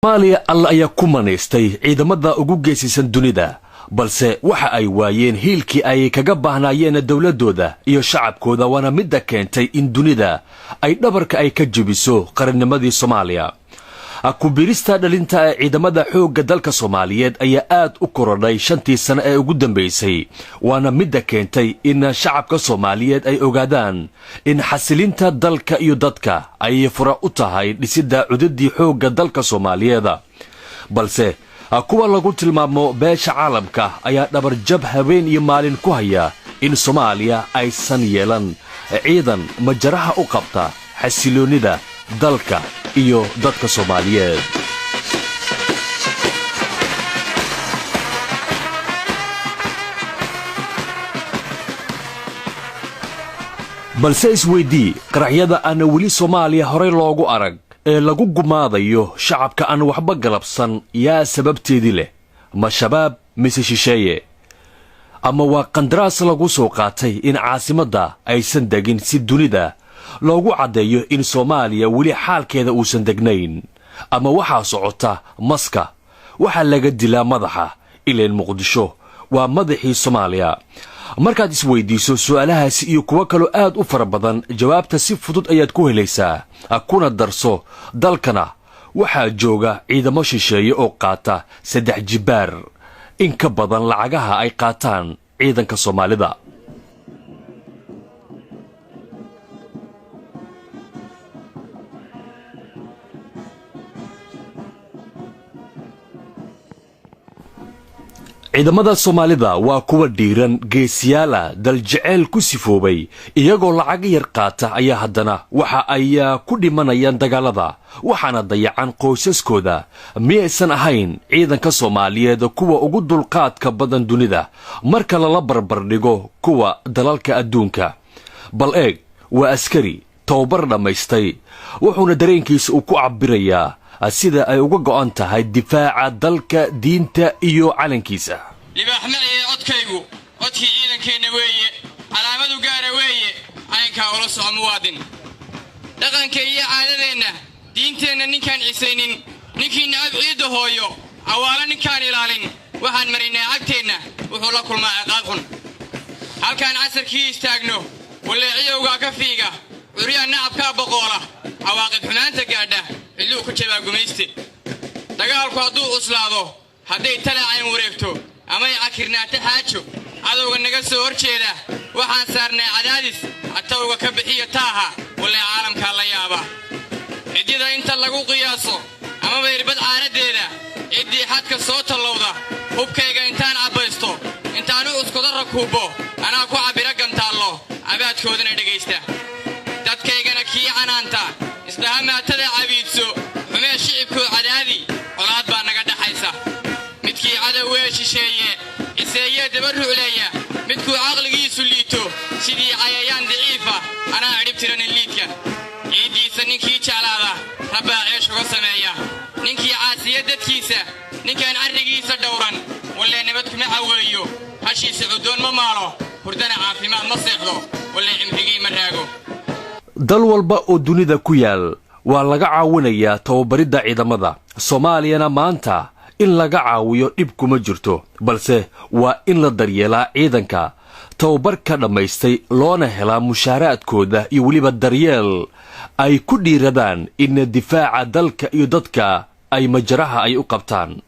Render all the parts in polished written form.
Soomaaliya Alla ayaa ku manaystay ciidamada ugu geesisan dunida, balse waxa ay waayeen hiilkii ay kaga baahnaayeen dowladdooda iyo shacabkooda, waana midda keentay in dunida ay dhabarka ay ka jebiso qarannimadii Soomaaliya. Ku-biirista dhalinta ee ciidamada xoogga dalka Soomaaliyeed ayaa aad u korodhay 5-tii sano ee ugu dambaysay, waana midda keentay in shacabka Soomaaliyeed ay ogaadaan in xasilinta dalka iyo dadka ay fura u tahay dhisidda cudadii xoogga dalka Soomaaliyeed. Balse kuwa lagu tilmaamo beesha caalamka ayaa dhabarjab habeen iyo maalin ku haya in Soomaaliya aysan yeelan ciidan majaraha u qabta xasiloonnida dalka iyo dadka Soomaaliyeed. Balse isweydii, qaraxyada aan weli Soomaaliya horay loogu arag ee lagu gumaadayo shacabka aan waxba galabsan yaa sababteedii leh? Ma Shabaab mise shisheeye? Ama waa qandaraas lagu soo qaatay in caasimadda aysan degin si dunida loogu caddeeyo in Soomaaliya weli xaalkeeda uusan degnayn? Ama waxaa socota maska waxaa laga dilaa madaxa, ilayn Muqdisho waa madaxii Soomaaliya? Markaad isweydiiso su'aalahaasi iyo kuwo kaloo aad u fara badan, jawaabta si fudud ayaad ku helaysaa. Kuna darso, dalkana waxaa jooga ciidamo shisheeye oo qaata 3 jibbaar in ka badan lacagaha ay qaataan ciidanka Soomaalida. Ciidamada Soomaalida waa kuwa dhiiran, geesiyaala, daljeceyl ku sifoobay. Iyagoo lacag yar qaata ayaa haddana waxa ay ku dhimanayaan dagaalada, waxaana dayacan qoysaskooda. Miyaysan ahayn ciidanka Soomaaliyeed kuwa ugu dulqaadka badan dunida marka lala barbardhigo kuwa dalalka adduunka? Bal eeg, waa askari tababar dhammaystay, wuxuuna dareenkiisa uu ku cabbirayaa sida ay uga go'an tahay difaaca dalka, diinta iyo calankiisa. Libaax maciyey codkaygu, codkii ciidankeenna weeye, calaamadu gaara weeye, caynkaa ula soco muwaadin. Dhaqanka iyo caadadeenna, diinteenna ninkaan cisaynin, ninkii nacab ciidda hooyo, cawaalo ninkaan ilaalin, waxaan marinnaa cagteenna, wuxuu la kulmaa ciqaab xun. Halkaan casarkii istaagno, walleeciyowgaa ka fiiga, curyaa nacabkaa boqoola, cawaaqib xumaanta gaadha, cidluu ku jabaa gumayste. Dagaalku hadduu cuslaado, hadday talacayn wareegto amay cakirnaato xaajo, cadowga naga soo hor jeeda waxaan saarnay cadaadis, catowga ka bixiya taaha, wallee caalamkaa la yaaba. Ciddida inta lagu qiyaaso amaba irbad caaraddeeda, ciddii xadka soo tallowda, hubkayga intaan cabbaysto, intaan u cuskuda rakuubbo, anaa ku cabbira gantaallo, cabaadkoodana dhegaysta. Dadkaygana kii canaanta, isdhahamaatada cabiidso, xumee shicibkoo cadaadi, colaad baa naga dhaxaysa. Midkii cadowee shisheeye ciseeyee daba rucleeya, midkuu caqligiisu liito sidii cayayaan daciifa, anaa cidhib tiranin liidka. Ciiddiisa ninkii jeclaada, rabbaa ceesh uga sameeya. Ninkii caasiya dadkiisa, ninkaan carrigiisa dhowran, wallee nabad kuma caweeyo, hashiisa cuddoon ma maalo, hurdana caafimaad ma seexdo, wallee cimrigii ma raago. Dal walba oo dunida ku yaal waa laga caawinayaa tababaridda ciidamada. Soomaaliyana maanta in laga caawiyo dhib kuma jirto, balse waa in la daryeelaa ciidanka tababarka dhammaystay, loona helaa mushaaraadkooda iyo weliba daryeel ay ku dhiiradaan in difaaca dalka iyo dadka ay majaraha ay u qabtaan.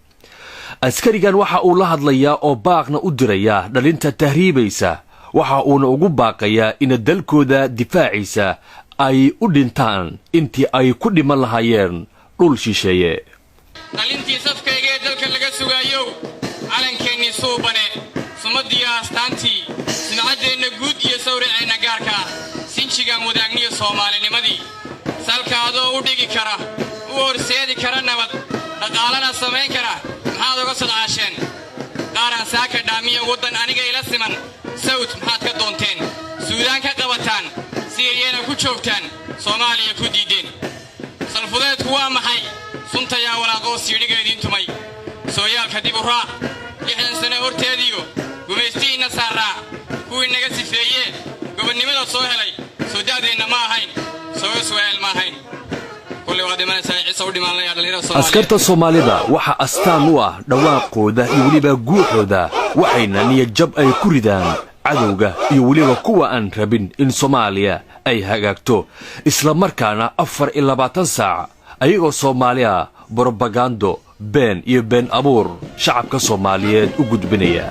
Askarigan waxa uu la hadlayaa oo baaqna u dirayaa dhalinta tahriibaysa, waxa uuna ugu baaqayaa in dalkooda difaaciisa ay u dhintaan intii ay ku dhiman lahaayeen dhul shisheeye. Dhalintii safkaygee dalka laga sugaayow, calankeennii suubane, sumaddiyo astaantii, sumcaddeenna guud iyo sawraceenna gaarka ah, sinjigaan wadaagniyo soomaalinimadii, salka adoo u dhigi kara, u horseedi kara nabad, dhaqaalana samayn kara, maxaad uga sodcaasheen? Qaaraan saaka dhaamiya waddan aniga ila siman, sawd maxaad ka doonteen? Suudaan ka qabataan, Siiriyana ku joogtaan, Soomaaliya ku diiddeen. Salfudeedku waa maxay? Suntayaa walaaqoo siidhiga idiin tumay. Sooyaalka dib u raac, 60 sano horteediyo gumaystihiinna saarraa, kuwii naga sifeeyee gobonnimada soo helay, soo da'deenna ma ahayn, soo iswaa'el ma ahayn. Kolley waad dhimanaysaa, ciise u dhimaan layaa dhallinyarada Soomaaliyeed. Askarta Soomaalida waxaa astaan u ah dhawaaqooda iyo weliba guuxooda, waxayna niyadjab ay ku ridaan cadowga iyo weliba kuwa aan rabin in Soomaaliya ay hagaagto, isla markaana 24 saac ayagoo Soomaaliya brobagando been iyo been abuur shacabka Soomaaliyeed u gudbinaya.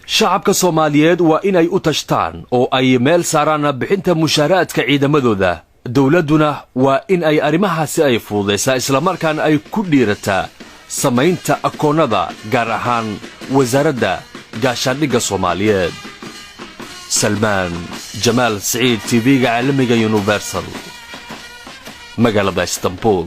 Shacabka Soomaaliyeed waa inay u tashtaan oo ay meel saaraan bixinta mushaaraadka ciidamadooda. Dowladduna waa in ay arrimahaasi ay fududaysaa, islamarkaana ay ku dhiirataa samaynta akoonnada, gaar ahaan Wasaaradda Gaashaandhigga Soomaaliyeed. Salmaan Jamaal Siciid, TV-ga caalamiga Universal, magaalada Istanbul.